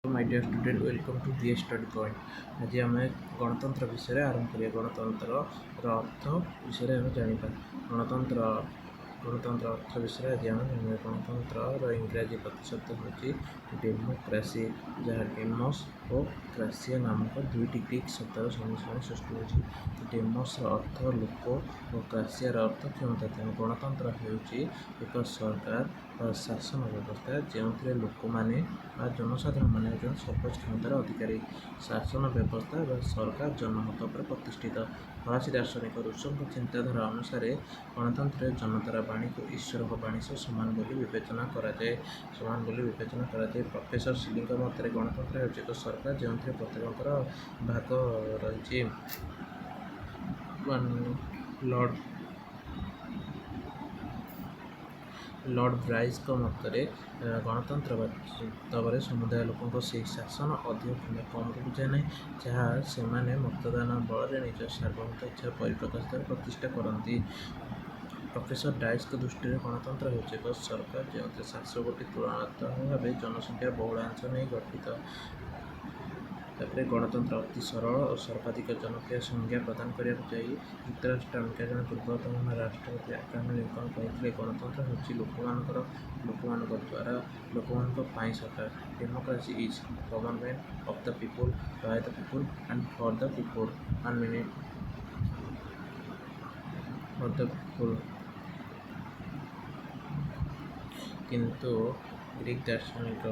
My dear student, welcome to BS Study Point. ଆଜି ଆମେ ଗଣତନ୍ତ୍ର ବିଷୟରେ ଆରମ୍ଭ କରିବା। ଗଣତନ୍ତ୍ରର ଅର୍ଥ ବିଷୟରେ ଆମେ ଜାଣିବା। ଗଣତନ୍ତ୍ର ଅର୍ଥ ବିଷୟରେ ଆଜି ଆମେ ଜାଣିବା। ଗଣତନ୍ତ୍ରର ଇଂରାଜୀ ପ୍ରତିଶବ୍ଦ ହେଉଛି ଡେମୋକ୍ରାସି, ଯାହା ଡେମସ୍ ଓ କ୍ରାସିଆ ନାମକ ଦୁଇଟି ଗ୍ରୀକ୍ ଶବ୍ଦର ସମ୍ମିଶ୍ରଣରେ ସୃଷ୍ଟି ହୋଇଛି। ଡେମସ୍ର ଅର୍ଥ ଲୋକ ଓ କ୍ରାସିଆର ଅର୍ଥ କ୍ଷମତା। ତେଣୁ ଗଣତନ୍ତ୍ର ହେଉଛି ଏକ ସରକାର ବା ଶାସନ ବ୍ୟବସ୍ଥା, ଯେଉଁଥିରେ ଲୋକମାନେ ବା ଜନସାଧାରଣମାନେ ହେଉଛନ୍ତି ସର୍ବୋଚ୍ଚ କ୍ଷମତାର ଅଧିକାରୀ। ଶାସନ ବ୍ୟବସ୍ଥା ବା ସରକାର ଜନମତ ଉପରେ ପ୍ରତିଷ୍ଠିତ। ଫରାସୀ ଦାର୍ଶନିକ ରୁଷୋଙ୍କ ଚିନ୍ତାଧାରା ଅନୁସାରେ ଗଣତନ୍ତ୍ରରେ ଜନତାର ବାଣୀକୁ ଈଶ୍ୱରଙ୍କ ବାଣୀ ସହ ସମାନ ବୋଲି ବିବେଚନା କରାଯାଏ। ପ୍ରଫେସର ସିଲିଙ୍କ ମତରେ ଗଣତନ୍ତ୍ର ହେଉଛି ଏକ ସରକାର, ଯେଉଁଥିରେ ପ୍ରତ୍ୟେକଙ୍କର ଭାଗ ରହିଛି। ଲର୍ଡ଼ ବ୍ରାଇସ୍ଙ୍କ ମତରେ ଗଣତନ୍ତ୍ର ବାସ୍ତବରେ ସମୁଦାୟ ଲୋକଙ୍କ ସେହି ଶାସନ, ଅଧିକ କିମ୍ବା କମକୁ ବୁଝାଏ ନାହିଁ, ଯାହା ସେମାନେ ମତଦାନ ବଳରେ ନିଜ ସାର୍ବଭୌମତ୍ୱ ଇଚ୍ଛାର ପରିପ୍ରକାଶ ଦ୍ୱାରା ପ୍ରତିଷ୍ଠା କରନ୍ତି। ପ୍ରଫେସର ଡାଇସ୍ଙ୍କ ଦୃଷ୍ଟିରେ ଗଣତନ୍ତ୍ର ହେଉଛି ଏକ ସରକାର, ଯେଉଁଥିରେ ଶାସକ ଗୋଷ୍ଠୀ ତୁଳନାତ୍ମକ ଭାବେ ଜନସଂଖ୍ୟାର ବହୁଳାଂଶ ନେଇ ଗଠିତ। ତାପରେ ଗଣତନ୍ତ୍ର ଅତି ସରଳ ଓ ସର୍ବାଧିକ ଜନପ୍ରିୟ ସଂଜ୍ଞା ପ୍ରଦାନ କରିବାକୁ ଯାଇ ଯୁକ୍ତରାଷ୍ଟ୍ର ଆମେରିକାର ଜଣେ ପୂର୍ବତନ ରାଷ୍ଟ୍ରପତି ଆବ୍ରାହମ ଲିଙ୍କନ କହିଥିଲେ, "ଗଣତନ୍ତ୍ର ହେଉଛି ଲୋକମାନଙ୍କର, ଲୋକମାନଙ୍କ ଦ୍ୱାରା, ଲୋକମାନଙ୍କ ପାଇଁ ସରକାର।" Democracy is government of the people, by the people and for the people. One minute, for the people. କିନ୍ତୁ ଗ୍ରୀକ୍ ଦାର୍ଶନିକ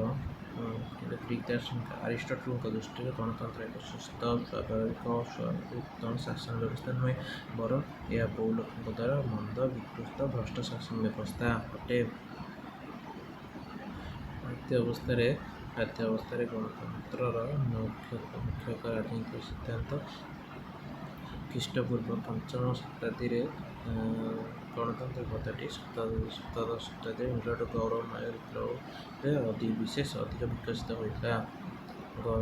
ଆରିଷ୍ଟଟଲଙ୍କ ଦୃଷ୍ଟିରେ ଗଣତନ୍ତ୍ର ଏକ ସୁସ୍ଥ, ସ୍ୱାଭାବିକ ଉତ୍ତମ ଶାସନ ବ୍ୟବସ୍ଥା ନୁହେଁ, ବରଂ ଏହା ବହୁ ଲୋକଙ୍କ ଦ୍ୱାରା ମନ୍ଦ, ବିକୃତ, ଭ୍ରଷ୍ଟ ଶାସନ ବ୍ୟବସ୍ଥା ଅଟେ। ଆଦ୍ୟ ଅବସ୍ଥାରେ ଗଣତନ୍ତ୍ରର ମୁଖ୍ୟ ଏକ ରାଜନୈତିକ ସିଦ୍ଧାନ୍ତ। ଖ୍ରୀଷ୍ଟପୂର୍ବ ପଞ୍ଚମ ଶତାବ୍ଦୀରେ ଗଣତନ୍ତ୍ର ପଦଟି ସପ୍ତଦଶ ଶତାବ୍ଦୀରେ ଇଂଲଣ୍ଡର ଗୌରବମୟ ବିପ୍ଳବରେ ବିଶେଷ ଅଧିକ ବିକଶିତ ହୋଇଥିଲା।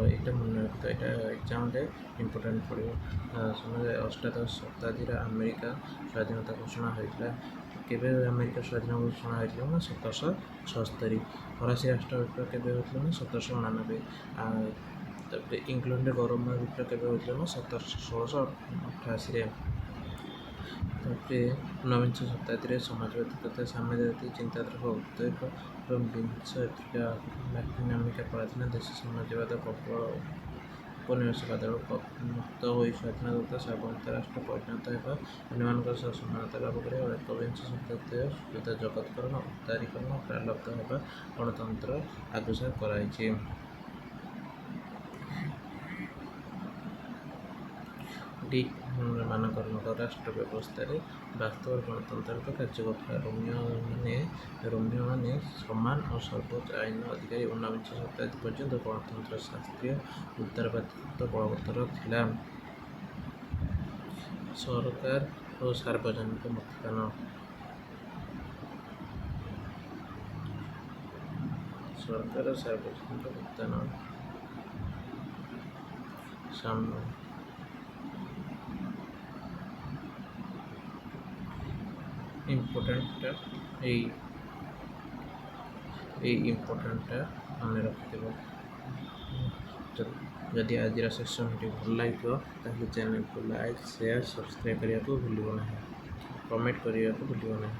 ଏଇଟା ମନେ ରଖିଥାଅ, ଏଇଟା ଏକ୍ଜାମରେ ଇମ୍ପୋର୍ଟାଣ୍ଟ ପଡ଼ିବ। ସମୟରେ ଅଷ୍ଟାଦଶ ଶତାବ୍ଦୀରେ ଆମେରିକା ସ୍ୱାଧୀନତା ଘୋଷଣା ହୋଇଥିଲା। କେବେ ଆମେରିକା ସ୍ୱାଧୀନ ଘୋଷଣା ହୋଇଥିଲା ନା 1776। ଫରାସୀ ରାଷ୍ଟ୍ର ବିପ୍ଳବ କେବେ ହୋଇଥିଲା ନା 1789। ତାପରେ ଇଂଲଣ୍ଡରେ ଗୌରବମୟ ବିପ୍ଳବ କେବେ ହୋଇଥିଲା ନା 1688ରେ। ତାପରେ ଊନବିଂଶ ଶତାବ୍ଦୀରେ ସମାଜବାଦୀ ତଥା ସାମ୍ୟବାଦୀ ଚିନ୍ତାଧାରାର ଉଦୟ ଏବଂ ବିଂଶ ଆଫ୍ରିକା, ଲାଟିନ୍ ଆମେରିକା ପରାଧୀନ ଦେଶ ସମାଜବାଦ କବଳ ଉପନିବେଶବାଦରୁ ମୁକ୍ତ ହୋଇ ସ୍ୱାଧୀନ ତଥା ସାର୍ବଭୌମ ରାଷ୍ଟ୍ରରେ ପରିଣତ ହେବା, ଅନ୍ୟମାନଙ୍କ ସହ ସମାନତା ଲାଭ କରିବା ଓ ଏକବିଂଶ ଶତାବ୍ଦୀର ସୁବିଧା ଜଗତୀକରଣ, ଉଦାରୀକରଣ ପ୍ରାରବ୍ଧ ହେବା ଗଣତନ୍ତ୍ର ଆଗୁସା କରାଇଛି। ଗ୍ରୀକ୍ ମାନଙ୍କର ନଗର ରାଷ୍ଟ୍ର ବ୍ୟବସ୍ଥାରେ ବାସ୍ତବରେ ଗଣତନ୍ତ୍ର ରୂପେ କାର୍ଯ୍ୟ କରୁଥିଲା। ରୋମୀୟମାନେ ସମାନ ଓ ସର୍ବୋଚ୍ଚ ଆଇନର ଅଧିକାରୀ। ଊନବିଂଶ ଶତାବ୍ଦୀ ପର୍ଯ୍ୟନ୍ତ ଗଣତନ୍ତ୍ର ଶାସ୍ତ୍ରୀୟ ଉଦାରବାଦୀ ତତ୍ତ୍ୱ ବଳବତ୍ତର ଥିଲା। ସରକାର ଓ ସାର୍ବଜନିକ ମତଦାନ। ସରକାର, ସାର୍ବଜନିକ ମତଦାନ, ଇମ୍ପୋର୍ଟାଣ୍ଟଟା ଏଇ ଇମ୍ପୋର୍ଟାଣ୍ଟଟା ମନେ ରଖିଥିବ। ଯଦି ଆଜିର ସେସନ୍ଟି ଭଲ ଲାଗିଥିବ, ତାହେଲେ ଚ୍ୟାନେଲକୁ ଲାଇକ୍, ସେୟାର, ସବସ୍କ୍ରାଇବ୍ କରିବାକୁ ଭୁଲିବ ନାହିଁ। କମେଣ୍ଟ କରିବାକୁ ଭୁଲିବ ନାହିଁ।